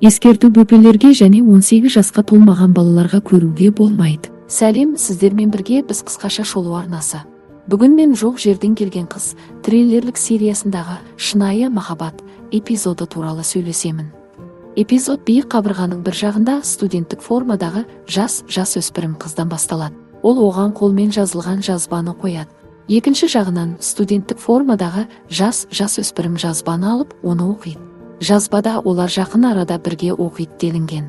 Ескерту: бөпелерге және 18 жасқа толмаған балаларға көруге болмайды. Сәлем, сіздермен бірге біз, «Қысқаша шолу» арнасы. Бүгін мен «Жоқ жерден келген қыз» триллерлік сериясындағы «Шынайы махаббат» эпизоды туралы сөйлесемін. Эпизод биік қабырғаның бір жағында студенттік формадағы жас жасөспірім қыздан басталады. Ол оған қолмен жазылған жазбаны қояды. Екінші жағынан студенттік формадағы жас жасөспірім жазбаны алып, оны оқиды. Жазбада олар жақын арада бірге оқиды делінген.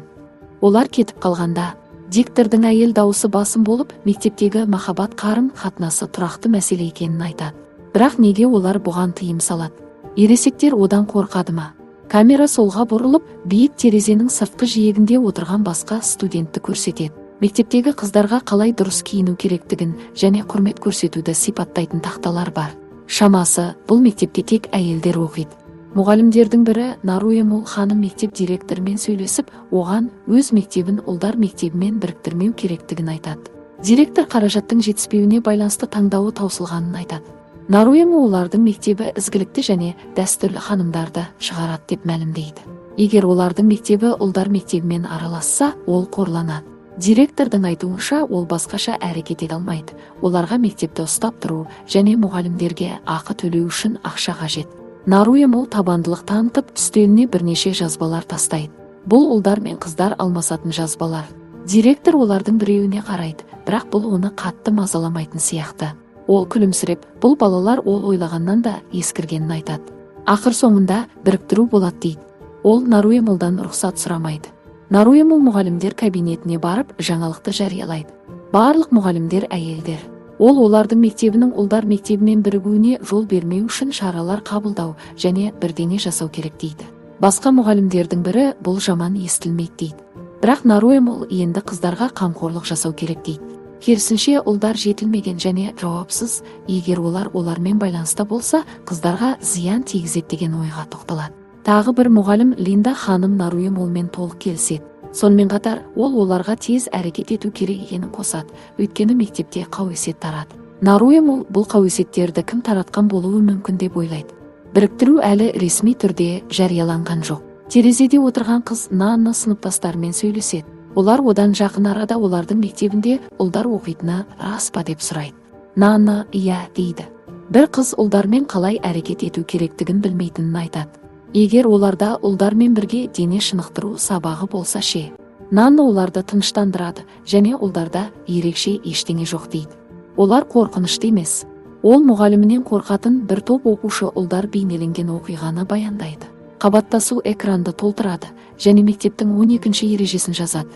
Олар кетіп қалғанда, диктордың әйел дауысы басым болып, мектептегі махаббат қарым қатынасы тұрақты мәселе екенін айтады. Бірақ неге олар бұған тыйым салады? Ересектер одан қорқады ма? Камера солға бұрылып, биік терезенің сыртқы жиегінде отырған басқа студентті көрсетеді. Мектептегі қыздарға қалай дұрыс киіну керектігін және құрмет көрсетуді сипаттайтын тақталар бар. Шамасы, бұл мектепте тек әйелдер оқиды. Мұғалімдердің бірі, Наруэмул ханым, мектеп директорымен сөйлесіп, оған өз мектебін ұлдар мектебімен біріктірмеу керектігін айтады. Директор қаражаттың жетіспеуіне байланысты таңдауы таусылғанын айтады. Наруэму олардың мектебі ізгілікті және дәстүрлі ханымдарды шығарады деп мәлімдейді. Егер олардың мектебі ұлдар мектебімен араласса, ол қорланады. Директордың айтуынша, ол басқаша әрекет ете алмайды. Оларға мектепті ұстап тұру және мұғалімдерге ақы төлеу үшін ақша қажет. Наруэмул табандылық танытып, үстеліне бірнеше жазбалар тастайды. Бұл ұлдар мен қыздар алмасатын жазбалар. Директор олардың біреуіне қарайды, бірақ бұл оны қатты мазаламайтын сияқты. Ол күлімсіреп, бұл балалар ол ойлағаннан да ескіргенін айтады. Ақыр соңында біріктіру болады дейді. Ол Наруэмулдан рұқсат сұрамайды. Наруэмул мұғалімдер кабинетіне барып, жаңалықты жариялайды. Барлық мұғалімдер әйелдер. Ол олардың мектебінің ұлдар мектебімен бірігуіне жол бермеу үшін шаралар қабылдау және бірдеңе жасау керек дейді. Басқа мұғалімдердің бірі бұл жаман естілмейді дейді. Бірақ Наруэмул енді қыздарға қамқорлық жасау керек дейді. Керісінше, ұлдар жетілмеген және жауапсыз, егер олар олармен байланыста болса, қыздарға зиян тигізеді деген ойға тоқталады. Тағы бір мұғалім, Линда ханым, Наруэмулмен толық келіседі. Сонымен қатар ол оларға тез әрекет ету керек екенін қосады, өйткені мектепте қауесет тарады. Наруэмул бұл қауесеттерді кім таратқан болуы мүмкін деп ойлайды. Біріктіру әлі ресми түрде жарияланған жоқ. Терезеде отырған қыз Нанна сыныптастарымен сөйлеседі. Олар одан жақын арада олардың мектебінде ұлдар оқитыны рас па деп сұрайды. Нанна «иә» дейді. Бір қыз ұлдармен қалай әрекет ету керектігін білмейтінін айтады. Егер оларда ұлдармен бірге дене шынықтыру сабағы болса ше? Нанна оларды тыныштандырады және ұлдарда ерекше ештеңе жоқ дейді. Олар қорқынышты емес. Ол мұғалімінен қорқатын бір топ оқушы ұлдар бейнеленген оқиғаны баяндайды. Қабаттасу экранды толтырады және мектептің 12 ережесін жазады: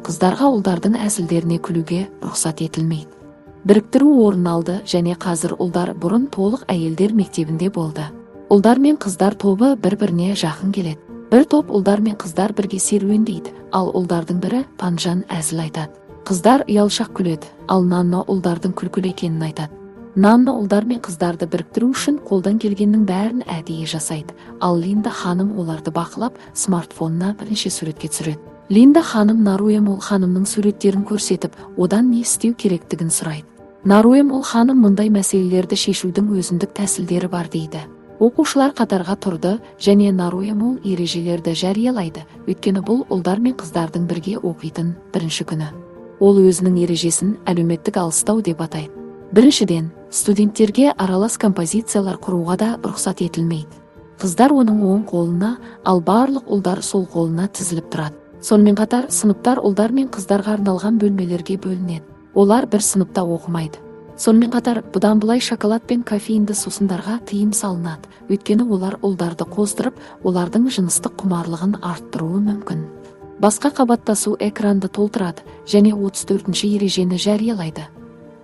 қыздарға ұлдардың әзілдеріне күлуге рұқсат етілмейді. Біріктіру орын алды және қазір ұлдар бұрын толық әйелдер мектебінде болды. Ұлдар мен қыздар тобы бір-біріне жақын келеді. Бір топ ұлдар мен қыздар бірге серуендейді, ал ұлдардың бірі панжан әзіл айтады. Қыздар ұялшақ күледі, ал Нанна ұлдардың күлкілі екенін айтады. Нанна ұлдар мен қыздарды біріктіру үшін қолдан келгеннің бәрін әдейі жасайды, ал Линда ханым оларды бақылап, смартфонына бірнеше суретке түсіреді. Линда ханым Наруэмул ханымның суреттерін көрсетіп, одан не істеу керектігін сұрайды. Наруэмул ханым мұндай мәселелерді шешудің өзіндік тәсілдері бар дейді. Оқушылар қатарға тұрды және Наруэмул ережелерді жариялайды, өйткені бұл ұлдар мен қыздардың бірге оқитын бірінші күні. Ол өзінің ережесін әлеуметтік алыстау деп атайды. Біріншіден, студенттерге аралас композициялар құруға да рұқсат етілмейді. Қыздар оның оң қолына, ал барлық ұлдар сол қолына тізіліп тұрады. Сонымен қатар сыныптар ұлдар мен қыздарға арналған бөлмелерге бөлінеді. Олар бір сыныпта оқымайды. Сонымен қатар бұдан былай шоколад пен кофеинді сусындарға тыйым салынады, өйткені олар ұлдарды қоздырып, олардың жыныстық құмарлығын арттыруы мүмкін. Басқа қабаттасу экранды толтырады және 34 ережені жариялайды: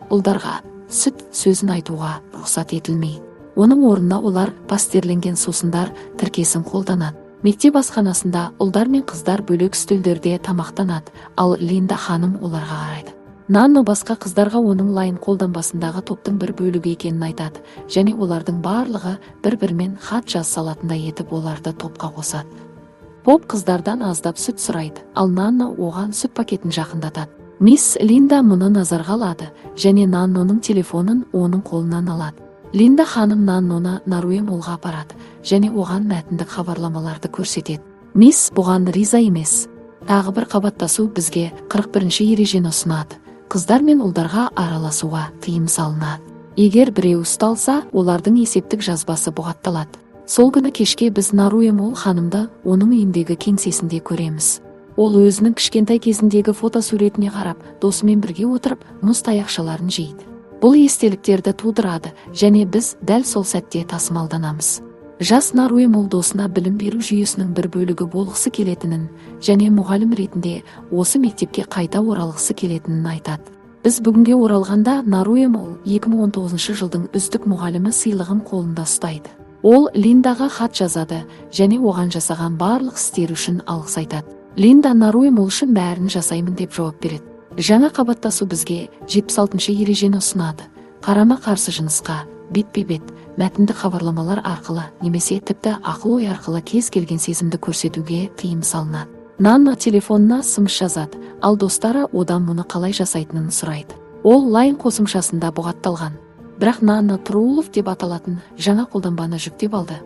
ұлдарға сүт сөзін айтуға рұқсат етілмейді. Оның орнына олар пастерленген сусындар тіркесін қолданады. Мектеп асханасында ұлдар мен қыздар бөлек үстелдерде тамақтанады, ал Линда ханым оларға қарайды. Нанно басқа қыздарға оның Лайн қолданбасындағы топтың бір бөлігі екенін айтады және олардың барлығы бір-бірімен хат жазыса алатындай етіп, оларды топқа қосады. Поп қыздардан аздап сүт сұрайды, ал Нанно оған сүт пакетін жақындатады. Мисс Линда мұны назарға алады және Нанноның телефонын оның қолынан алады. Линда ханым Нанноны Наруэмулға апарады және оған мәтіндік хабарламаларды көрсетеді. Мисс бұған риза емес. Тағы бір қабаттасу бізге 41-ші ережені ұсынады. Қыздар мен ұлдарға араласуға тыйым салынады. Егер біреу ұсталса, олардың есептік жазбасы бұғатталады. Сол күні кешке біз Наруэмол ханымды оның үйіндегі кеңсесінде көреміз. Ол өзінің кішкентай кезіндегі фотосуретіне қарап, досымен бірге отырып, мұз таяқшаларын жейді. Бұл естеліктерді тудырады және біз дәл сол сәтте тасымалданамыз. Жас Наруэмол досына білім беру жүйесінің бір бөлігі болғысы келетінін және мұғалім ретінде осы мектепке қайта оралғысы келетінін айтады. Біз бүгінге оралғанда Наруэмол 2019 жылдың үздік мұғалімі сыйлығын қолында ұстайды. Ол Линдаға хат жазады және оған жасаған барлық істері үшін алғыс айтады. Линда Наруэмол үшін бәрін жасаймын деп жауап береді. Жаңа қабаттасу бізге 76-шы ережені ұсынады. Қарама-қарсы жынысқа бетпе-бет мәтіндік хабарламалар арқылы немесе тіпті ақыл-ой арқылы кез келген сезімді көрсетуге тыйым салынады. Нанна телефонына смс жазады, ал достары одан мұны қалай жасайтынын сұрайды. Ол Лайн қосымшасында бұғатталған. Бірақ Нанна Труулов деп аталатын жаңа қолданбаны жүктеп алды.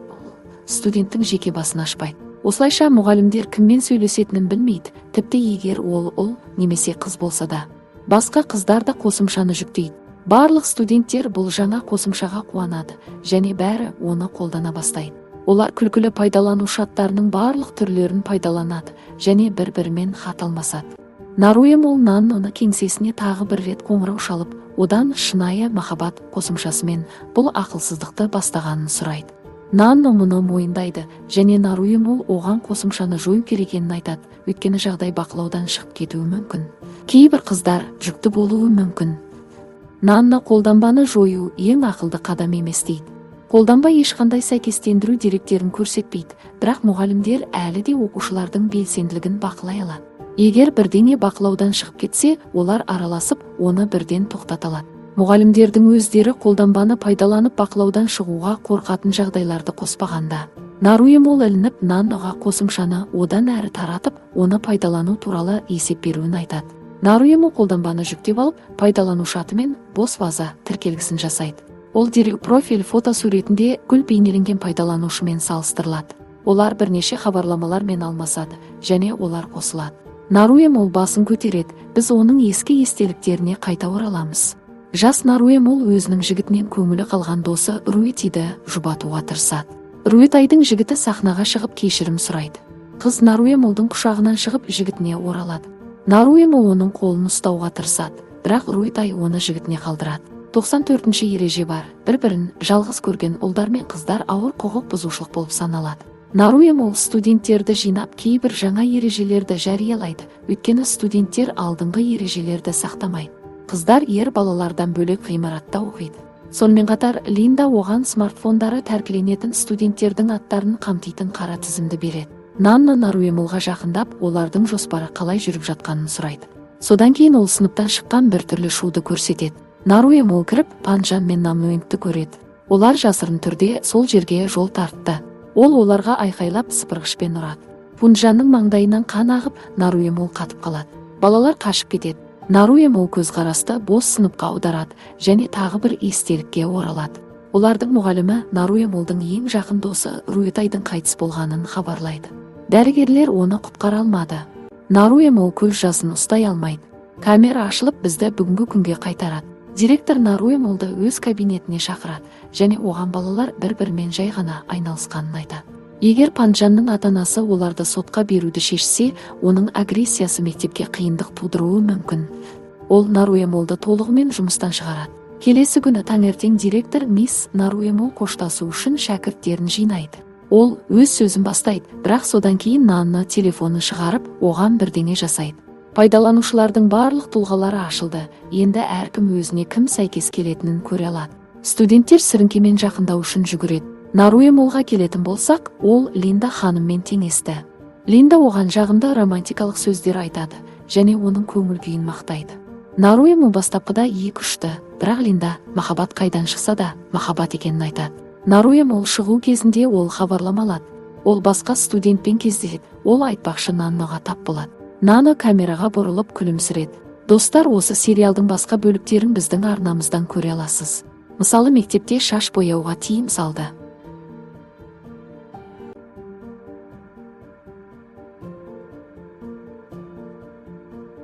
Студенттің жеке басын ашпайды. Осылайша мұғалімдер кіммен сөйлесетінін білмейді, тіпті егер ол ұл немесе қыз болса да. Басқа қыздар да қосымшаны жүктейді. Барлық студенттер бұл жаңа қосымшаға қуанады және бәрі оны қолдана бастайды. Олар күлкілі пайдаланушы аттарының барлық түрлерін пайдаланады және бір-бірімен хат алмасады. Наруэмол Нанноны кеңсесіне тағы бір рет қоңырау шалып, одан шынайы махаббат қосымшасымен бұл ақылсыздықты бастағанын сұрайды. Нанно мұны мойындайды және Наруэмол оған қосымшаны жою керек екенін айтады, өйткені жағдай бақылаудан шығып кетуі мүмкін. Кейбір қыздар жүкті болуы мүмкін. Нанна қолданбаны жою ең ақылды қадам емес дейді. Қолданба ешқандай сәйкестендіру деректерін көрсетпейді, бірақ мұғалімдер әлі де оқушылардың белсенділігін бақылай алады. Егер бірдеңе бақылаудан шығып кетсе, олар араласып, оны бірден тоқтата алады. Мұғалімдердің өздері қолданбаны пайдаланып бақылаудан шығуға қорқатын жағдайларды қоспағанда. Наруэмол ілініп Нанноға қосымшаны одан әрі таратып, оны пайдалану туралы есеп беруін айтады. Наруэмол қолданбаны жүктеп алып, пайдаланушы атымен бос ваза тіркелгісін жасайды. Ол дереу профиль фотосуретінде гүл бейнеленген пайдаланушымен салыстырылады. Олар бірнеше хабарламалармен алмасады және олар қосылады. Наруэмол басын көтереді, біз оның ескі естеліктеріне қайта ораламыз. Жас Наруэмол өзінің жігітінен көңілі қалған досы Руэтиді жұбатуға тырысады. Руэтайдың жігіті сахнаға шығып кешірім сұрайды. Қыз Наруэмолдың құшағынан шығып жігітіне оралады. Наруэмол оның қолын ұстауға тырысады, бірақ Руэтай оны жігітіне қалдырады. 94-ші ереже бар. Бір-бірін жалғыз көрген ұлдар мен қыздар ауыр құқық бұзушылық болып саналады. Наруэмол студенттерді жинап кейбір жаңа ережелерді жариялайды, өйткені студенттер алдыңғы ережелерді сақтамайды. Қыздар ер балалардан бөлек ғимаратта оқиды. Сонымен қатар Линда оған смартфондары тәркіленетін студенттердің аттарын қамтитын қара тізімді береді. Нанна Наруэмолға жақындап, олардың жоспары қалай жүріп жатқанын сұрайды. Содан кейін ол сыныптан шыққан бір түрлі шуды көрсетеді. Наруэмол кіріп, Панжан мен Намнуэнгті көреді. Олар жасырын түрде сол жерге жол тартты. Ол оларға айқайлап сыпырғышпен ұрады. Пунжанның маңдайынан қан ағып, Наруэмол қатып қалады. Балалар қашып кетеді. Наруэмол көзқарасты бос сыныпқа аударады және тағы бір естелікке оралады. Олардың мұғалімі Наруэмолдың ең жақын досы Руэтайдың қайтыс болғанын хабарлайды. Дәрігерлер оны құтқара алмады. Наруэмол көз жасын ұстай алмайды. Камера ашылып, бізді бүгінгі күнге қайтарады. Директор Наруэмолды өз кабинетіне шақырады және оған балалар бір-бірімен жай ғана айналысқанын айтады. Егер Панжанның ата-анасы оларды сотқа беруді шешсе, оның агрессиясы мектепке қиындық тудыруы мүмкін. Ол Наруэмолды толығымен жұмыстан шығарады. Келесі күні таңертең директор мисс Наруэмол қоштасу үшін шәкірттерін жинайды. Ол өз сөзін бастайды, бірақ содан кейін Нанна телефонын шығарып, оған бірдеңе жасайды. Пайдаланушылардың барлық тұлғалары ашылды, енді әркім өзіне кім сәйкес келетінін көре алады. Студенттер сіріңкемен жақындау үшін жүгіреді. Наруэмолға келетін болсақ, ол Линда ханыммен теңесті. Линда оған жағымды романтикалық сөздер айтады және оның көңіл күйін мақтайды. Наруэмол бастапқыда екі ұшты, бірақ Линда махаббат қайдан шықса да махаббат екенін айтады. Наруэмол шығу кезінде ол хабарлама алады. Ол басқа студентпен кездеседі, ол айтпақшы Нанноға тап болады. Нано камераға бұрылып күлімсіреді. Достар, осы сериалдың басқа бөліктерін біздің арнамыздан көре аласыз. Мысалы, мектепте шаш бояуға тыйым салды.